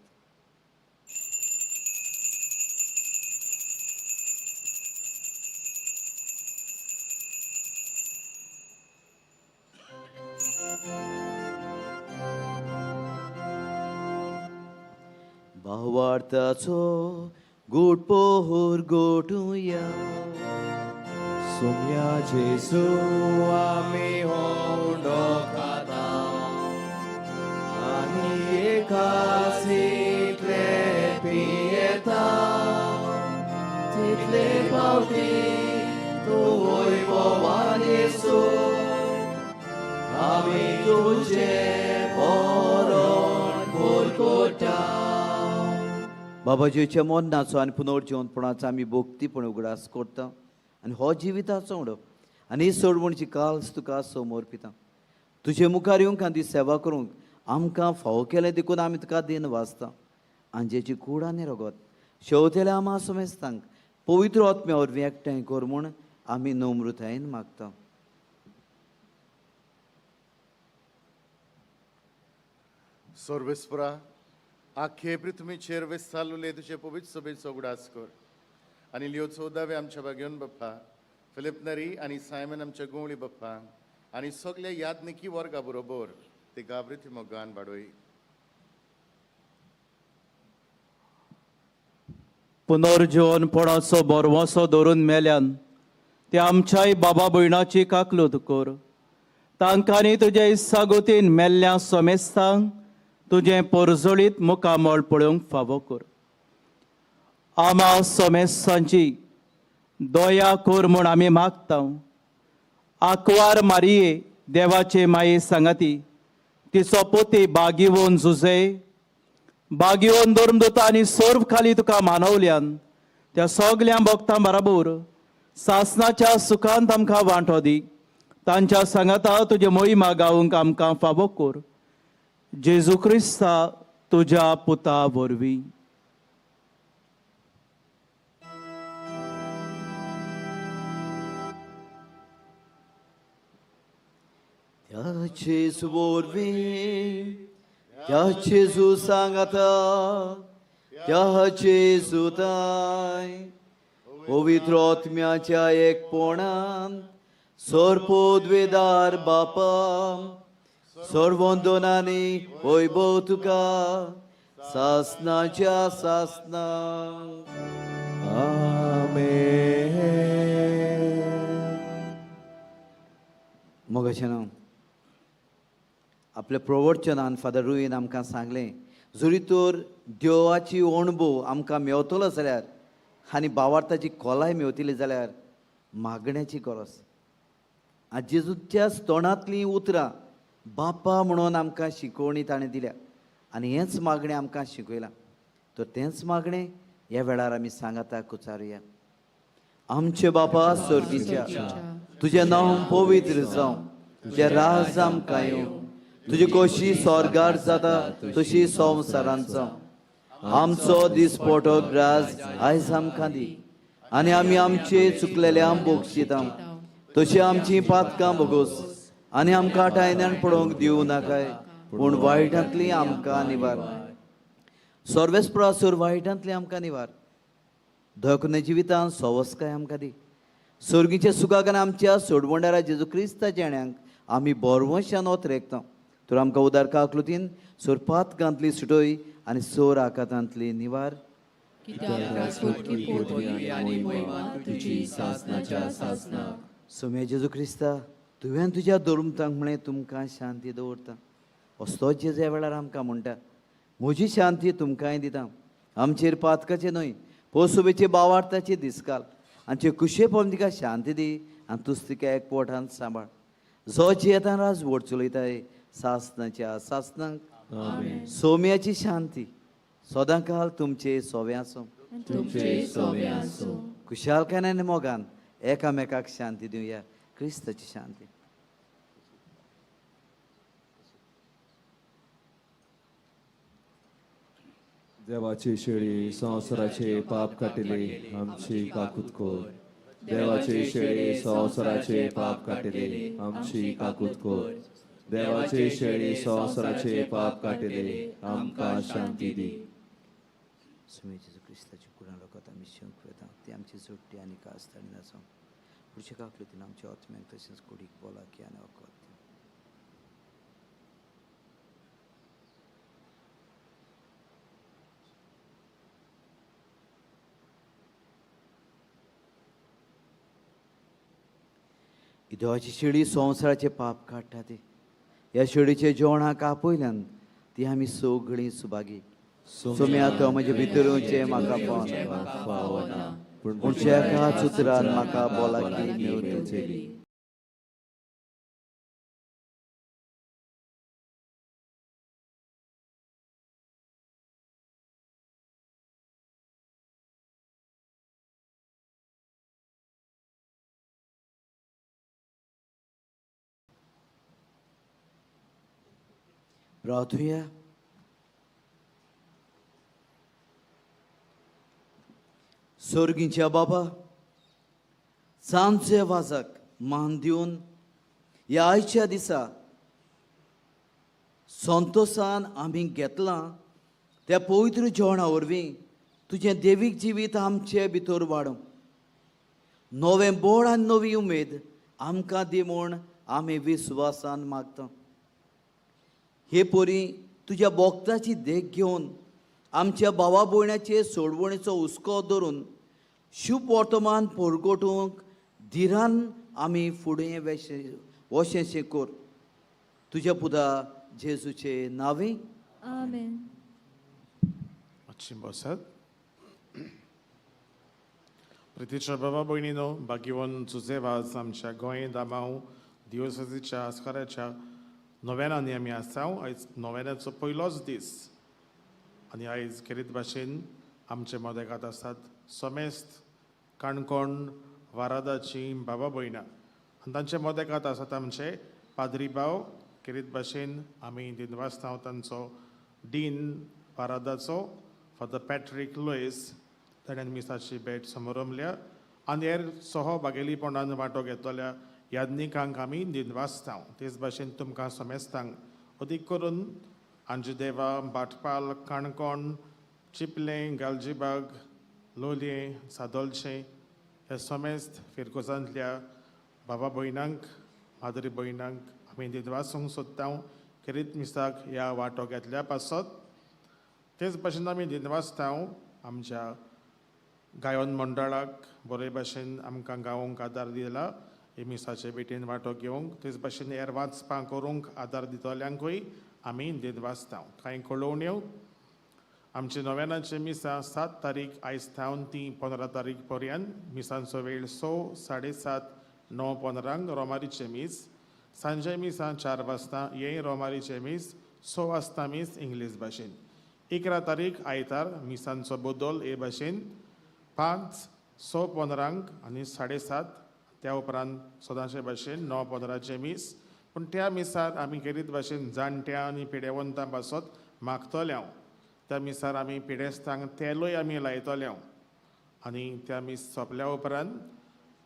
भावार्थाचो गोड पोहर गोठुया. सुम्या जेसू आमी होंडो खाता आनी एका सितले पियेता, तितले फावटी तूं वैभवान येसू आमी तुजें मरण कोरकोटा. बाबाजीच्या मरणाचो आनी पुनर्जिवनपणाचो आमी भक्तीपण उगडास करता आनी हो जिविताचो उडो आनी ही सोडवणची काल्स तुका समोर पिता. तुजे मुखार येवंक आनी तुजी सेवा करूंक आमकां फावो केलें देखून आमी तुका दिन वाचता. आनी जेची कूड आनी रगत शेवतेल्या आमा समेस्तांक पवित्र आत्म्या वरवीं एकठांय कर म्हूण आमी नम्रतायेन मागता. सर्वेस्परा आखे पृथ्वीचेर वेसालुले तुजे पवित्र सभेचो उगडास कर आनी लियो चवदावे आमच्या बागेवन बाप्पा, फिलिप नरी आनी सायमन आमच्या गोवळी बाप्पा आनी सगल्या यादनिकी वर्गा बरोबर ते गाबरीती मोगान वाडोय. पुनर्जीवनपणाचो बरवसो धरून मेल्यान ते आमच्याय बाबा भयणाची काकलूत कर. तांकांनी तुज्या इत्सागोतीन मेल्ल्या समेस्तांक तुजें पोरजोळीत मुखामळ पळोवंक फावो कर. आमा समेस्तांची दया कर म्हूण आमी मागता. आंकवार मारिये देवाचे माये सांगाती तिचो पोती बागिवोन जुजे, बागिवोन धर्मदूत आनी सर्व खाली तुका मानवल्यान त्या सगल्या भक्तां बराबर सासनाच्या सुखांत आमकां वांटो दी. तांच्या सांगाता तुजे मोहिमा गावंक आमकां फावो कर, जेजू क्रिस्ता तुज्या पुता वरवीं. त्या जेजू वरवीं, त्या जेजू सांगाता, त्या जेजू ताय पवित्र आत्म्याच्या एकपणान सर्पोद्वेदार बापा सर्वंदनानी वैभव तुका सासनाच्या सासना. आमेन. मोगाचें नांव आपल्या प्रवचनान फादर रुईन आमकां सांगलें, जरी तर देवाची अणभव आमकां मेवतलो जाल्यार आनी बावार्थाची खोलाय मेवतली जाल्यार मागण्याची गरज. आनी जेजूच्या तोंडांतलीं उतरां बापा म्हणून आमकां शिकोवणी ताणें दिल्या आनी हेंच मागणें आमकां शिकयलां. तर तेंच मागणें ह्या वेळार आमी सांगाता कुचारुया. आमचे बापा स्वर्गीच्या, तुजें नांव पवित्र जावं, तुजें राज आमकां येवं, तुजी कोशी स्वर्गार जाता तशी संवसारांत जावं. आमचो दिसपटो ग्रास आयज आमकां दी आनी आमी आमचे चुकलेल्या बोगशिता तशी आमची पातकां भोगोस आनी आमकां टायन्यान पडोवंक दिवं नाकाय, पूण वायटांतली आमकां निवार. सर्वेस्प्रासूर वायटांतली आमकां निवार. धकने जिवितान सवस्काय आमकां दी. सर्गीचे सुखाक आनी आमच्या सोडवणदारा जेजू क्रिस्ताच्या येण्याक आमी बोरवंशान ओतरेकता. तर आमकां उदार काकलुतीन सोरपातकांतली सुटय आनी सोर आकातांतली निवार. सोम्या जेजू क्रिस्ता, तुवें तुज्या धर्मतांक म्हळें तुमकां शांती दवरता. असतोच जेजू ह्या वेळार आमकां म्हणटा, म्हजी शांती तुमकांय दिता. आमचेर पातकाचें न्हय पोसुबेचे बावार्थाची दिसकाल आमचे कुशेपण तिका शांती दी आनी तुज तिका एक पोटान सांबाळ. जो जियेतान राज वोट चलयताय सासनाच्या सासनाक. सोम्याची शांती सदांकाल तुमचे सोवे आसूं. तुमचे सोवे आसूं. खुशालकायेन आनी मोगान एकामेकाक शांती दिवया. क्रिस्ताची शांती. देवाची शेळी संवसाराचे पाप काटिले आमची काकूत कर. देवाची शेळी संवसाराचे पाप काटिले आमची काकूत कर. देवाची शेळी संवसाराचे पाप काटिले आमकां शांती दी. सुमे जेजू क्रिस्ताची कुडां लोकांत आमी शंक वेता ती आमची जोडटी आनी कास्त आनी नासो पुढच्या काकलुतीन आमच्या आत्म्याक तशेंच कुडीक बोलाकी आनी वखद. देवाची शेळी संवसाराचे पाप काडटा ती. ह्या शेळीचे जेवणाक आपयल्यान ती आमी सगळीं सुभागी. सोम्या तो म्हजे भितर येवचें म्हाका पावना, पूण एकाच उतरान म्हाका बोलाकी मेवतली. प्रार्थुया. सर्गीच्या बाबा, सांजचे वाजाक मान दिवन ह्या आयच्या दिसा संतोसान आमी घेतलां त्या पवित्र जेवणा वरवीं तुजें देवीक जिवीत आमचे भितर वाडोवं. नवें बळ आनी नवी उमेद आमकां दी म्हूण आमी विस्वासान मागता. हे परी तुज्या भक्ताची देख घेवन आमच्या भावा भयणाचे सोडवणेचो हुस्को धरून शुभ वर्तमान परगटूंक धिरान आमी फुडें वशें कर. तुज्या पुता जेजूचे नांवे. आमेन. मातशी बसात. प्रितीच्या बाबा भयणीनो, भाग्यवन जुजे वाज आमच्या गोंय दामांव दिवसाच्या आस्काराच्या नोव्यानांनी आमी आसा. आयज नोव्यानाचो पयलोच दीस आनी आयज खेरीत भाशेन आमचे मदेकात आसात समेस्त काणकोण वारादाची बाबा भयणां आनी तांचे मदेकात आसात आमचे पाद्री भाव. खेरीत भाशेन आमी दिनवासता तांचो डीन वारादाचो फादर पॅट्रीक लुईस, ताणें मिसाची भेट समरमल्या आनी हेर सह बागेलीपणान वांटो घेतलेल्या याज्ञिकांक आमी दिनवासता. तेच भाशेन तुमकां समेस्तांक अदीक करून आंजुदेवा, भाटपाल, काणकोण, चिपलें, गालजीबाग, लोलयें, सादोलशें ह्या समेस्त फिरगोजांतल्या बाबा भयणांक, माद्री भयणांक आमी दिनवासूंक सोदता खेरीत मिसाक ह्या वांटो घेतल्या पासत. तेच भाशेन आमी दिनवासता आमच्या गायन मंडळाक, बरे भाशेन आमकां गावोंक आदार दिला हे मिसाचे भेटेन वांटो घेवंक. तेच भाशेन हेर वाचपां करूंक आदार दितल्यांकूय आमी दिनवासता. कांय कळोवण्यो: आमचे नव्यानाचे मिसां 7 तारीख आयज थावन ती 15 तारीख पर्यंत. मिसांचो वेळ 6, 7:30, 9:15 रोमारीचें मीस. सांजे मिसां 4 वाजता, हेंय रोमारीचें मीस. 6 वाजता मीस इंग्लीश भाशेन. 11 तारीख आयतार मिसांचो बदल हे भाशेन: 5, 6:15 आनी 7:30. त्या उपरांत सदांचे भाशेन 9:15चें मीस. पूण त्या मिसार आमी खेरीत भाशेन जाणट्या आनी पिडेवंतां पासत मागतले हांव. त्या मिसार आमी पिडेस्तांक तेलूय आमी लायतले आनी त्या मीस सोंपल्या उपरांत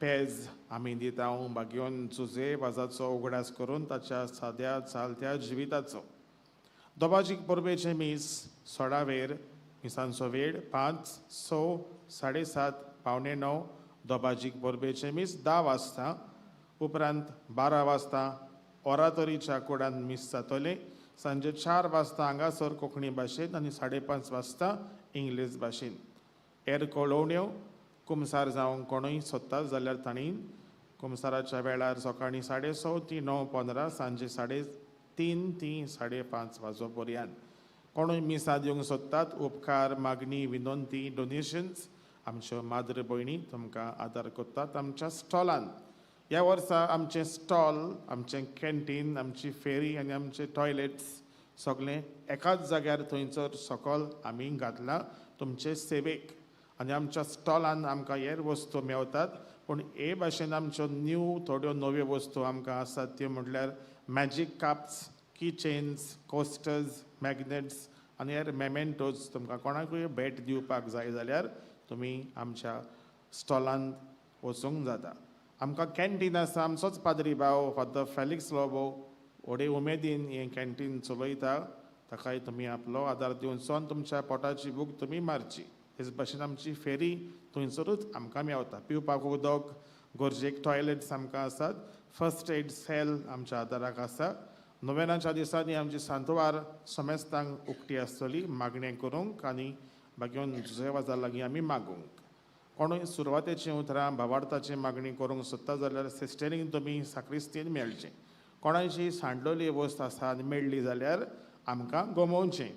पेज आमी दिता बागेवन जुजे वाजाचो उगडास करून ताच्या साद्या चालत्या जिविताचो. दोबाजीक परबेचें मीस 16 वेर. मिसांचो वेळ 5, 6, 7:30, 8:45. दोबाजीक परबेचें मीस 10 वाजता. उपरांत 12 वाजता ओरातोरीच्या कुडान मीस जातलें. सांजे 4 वाजता हांगासर कोंकणी भाशेंत आनी 5:30 वाजता इंग्लीश भाशेंत. हेर कळोवण्यो: कुमसार जावंक कोणूय सोदता जाल्यार तांणी कुमसाराच्या वेळार सकाळीं 6:30 ती 9:15, सांजे 3:30 ती 5:30 वाजो पर्यंत. कोणूय मिसां दिवंक सोदतात, उपकार, मागणी, विनंती, डोनेशन्स, आमच्यो माद्र भयणी तुमकां आदार करतात आमच्या स्टॉलान. ह्या वर्सा आमचें स्टॉल, आमचें कॅन्टीन, आमची फेरी आनी आमचे टॉयलेट्स सगळें एकाच जाग्यार थंयसर सकल आमी घातलां तुमचे सेवेक. आनी आमच्या स्टॉलान आमकां हेर वस्तू मेवतात, पूण हे भाशेन आमच्यो न्यू थोड्यो नव्यो वस्तू आमकां आसात, त्यो म्हटल्यार magic cups, key chains, coasters, magnets आनी हेर मेमेंटोज. तुमकां कोणाकूय भेट दिवपाक जाय जाल्यार तुमी आमच्या स्टॉलांत वचूंक जाता. आमकां कॅन्टीन आसा. आमचोच पाद्री भाव फादर फेलिक्स लोबो व्हडे उमेदीन हें कॅन्टीन चलयता. ताकाय तुमी आपलो आदार दिवचो आनी तुमच्या पोटाची भूक तुमी मारची. तेच भाशेन आमची फेरी थंयसरूच आमकां मेवता. पिवपाक उदक, गरजेक टॉयलेट्स आमकां आसात. फर्स्ट एड सेल आमच्या आदाराक आसा. नोव्हेंनाच्या दिसांनी आमची सांतवार समेस्तांक उक्ती आसतली मागणें करूंक आनी बागेवन जुजेवाजा लागीं आमी मागूंक. कोणूय सुरवातेचीं उतरां, भावार्थाची मागणी करूंक सोदता जाल्यार सिस्टरींक तुमी साक्रिस्तीन मेळचें. कोणाची सांडलेली वस्त आसा आनी मेळ्ळी जाल्यार आमकां गमोवचें.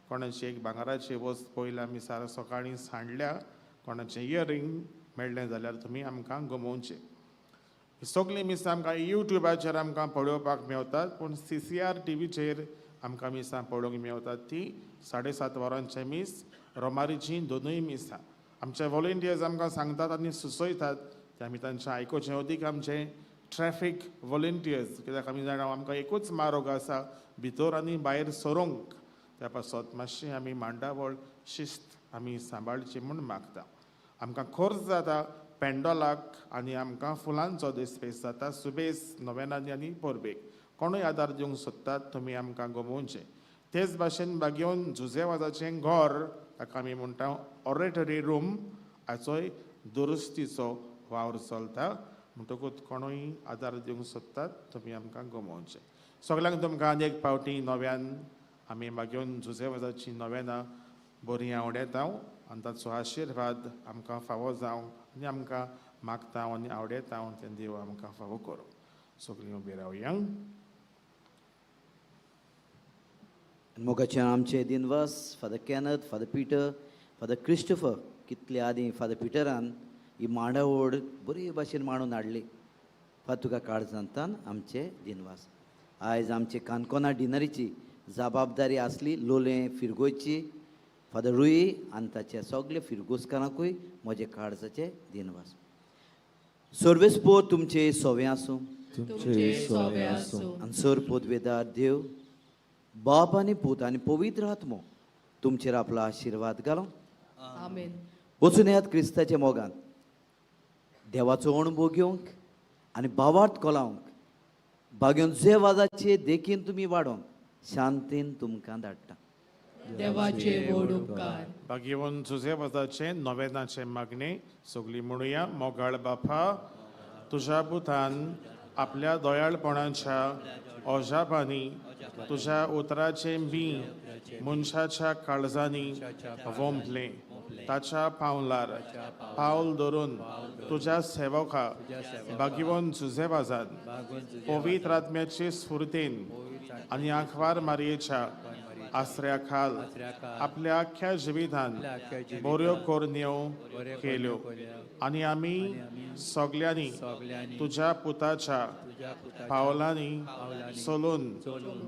कोणाची एक भांगराची वस्त पयल्या मिसार सकाळीं सांडल्या, कोणाचें इयरिंग मेळ्ळें जाल्यार तुमी आमकां गमोवचें. ही सगळीं मिसां आमकां युट्युबाचेर आमकां पळोवपाक मेवतात, पूण सीसीआर टिवीचेर आमकां मिसां पळोवंक मेवतात ती 7:30 वरांचें मीस, रोमारीचीं दोनूय मिसां. आमचे वॉलंटियर्स आमकां सांगतात आनी सुचयतात ते आमी तांचें आयकुचें, अदीक आमचे ट्रॅफीक वॉलंटियर्स, कित्याक आमी जाणा आमकां एकूच मार्ग आसा भितर आनी भायर सरूंक. त्या पासत मातशी आमी मांडावळ, शिस्त आमी सांबाळची म्हूण मागता. आमकां खर्च जाता पेंडोलाक आनी आमकां फुलांचो दिसपेस जाता सुबेस नोव्हेनांनी आनी परबेक. कोणूय आदार दिवंक सोदतात तुमी आमकां गमोवचें. तेच भाशेन बागेवन जुजेवाजाचें घर, ताका आमी म्हणटा ऑरेटरी रूम, हाचोय दुरुस्तीचो वावर चलता. म्हणटकूच कोणूय आदार दिवंक सोदतात तुमी आमकां गमोवचें. सगल्यांक तुमकां आनी एक फावटी नव्यान आमी मागीर जुजेवाजाची नोवेनां बरी आवडेता आनी ताचो आशिर्वाद आमकां फावो जावं आनी आमकां मागता आनी आवडेता तें देव आमकां फावो करूं. सगळीं उबी रावया. मोगाचे आमचे दिनवास father Kenneth, father Peter, father Christopher. कितले आदीं फादर पिटरान ही मांडावळ बरी भाशेन मांडून हाडली. फादर, तुका काळजांतान आमचे दिनवास. आयज आमचे काणकोणा डिनरीची जबाबदारी आसली लोलयें फिरगोची फादर रुई आनी ताच्या सगळे फिरगोजकारांकूय म्हजे काळजाचे दिनवास. सर्वेस्पोर तुमचे सोवे आसूं. तुमचे सोवे आसूं. आनी सर पोदवेदार देव बाप आनी पूत आनी पवित्र आत्मो तुमचेर आपलो आशिर्वाद घालो. आमेन. वचून येयात क्रिस्ताच्या मोगान देवाचो अणभव घेवंक आनी भावार्थ कोलावंक बागेवन जे वाजाचे देखीन तुमी वाडोवंक शांतीन तुमकां धाडटा. देवाचे व्हड उपकार. भाग्यवंत जुजे वजाचें नोवेनाचें मागणें सगळीं म्हणुया. मोगाळ बापा, तुज्या पुतान आपल्या दोयाळपणाच्या ओजापांनी तुज्या उतराचें बीं मनशाच्या काळजांनी वोंपलें. ताच्या पावलार पावल धरून तुज्या सेवका भाग्यवंत जुजे वाजान पवित्र आत्म्याचे स्फुर्तीन आनी आंकवार मारयेच्या आसऱ्या खाल आपल्या आख्ख्या जिवितान बऱ्यो करण्यो केल्यो आनी आमी सगल्यांनी तुज्या पुताच्या पावलांनी चलून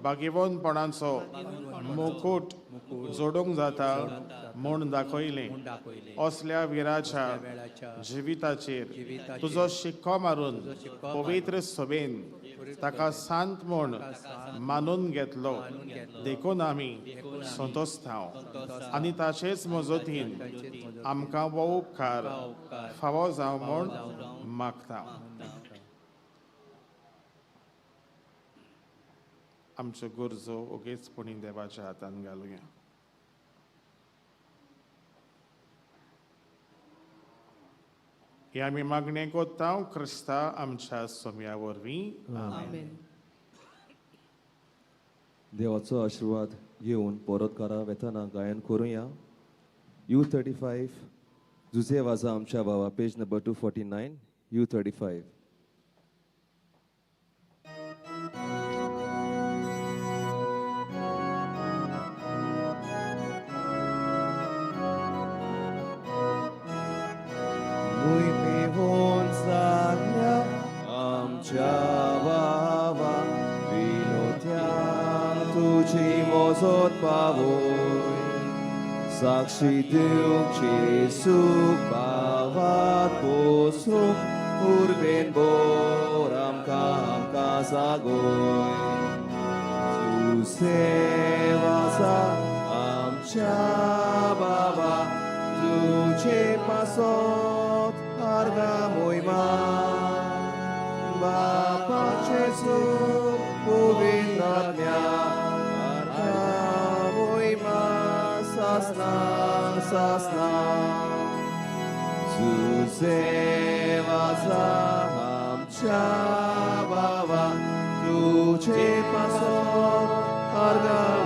भाग्यवंतपणाचो मुकूट जोडूंक जाता म्हूण दाखयलें. असल्या विराच्या जिविताचेर तुजो शिक्को मारून पवित्र सभेन ताका शांत म्हूण मानून घेतलो. देखून आमी संतोस्तांव आनी ताचेच मजतीन आमकां हो उपकार फावो जावं म्हूण मागता. आमच्यो गरजो ओगेच पुणी देवाच्या हातान घालुया. हे आमी मागणें कोत्ता क्रिस्ता आमच्या सोम्या वरवीं. आमेन. देवाचो आशिर्वाद घेवन परत घरा वेतना गायन करुया. U35 Jose वाजा आमच्या बाबा, पेज नंबर 249 U35. आमच्या बाबा विनोत्यांक तुजी मोजत पावय साक्षी दिवंक जेजूक भावात पोसरूंक उर्बेन बोर आमकां आमकां जागोय. जुजे वाजा आमच्या बाबा तुजे पासत आर्गां मोहिमा बापा जेजू पवित्र आत्म्या आर्गां मोहिमा सासना सासना. जुजे वाजा आमच्या बाबा तुजे पासत आर्गां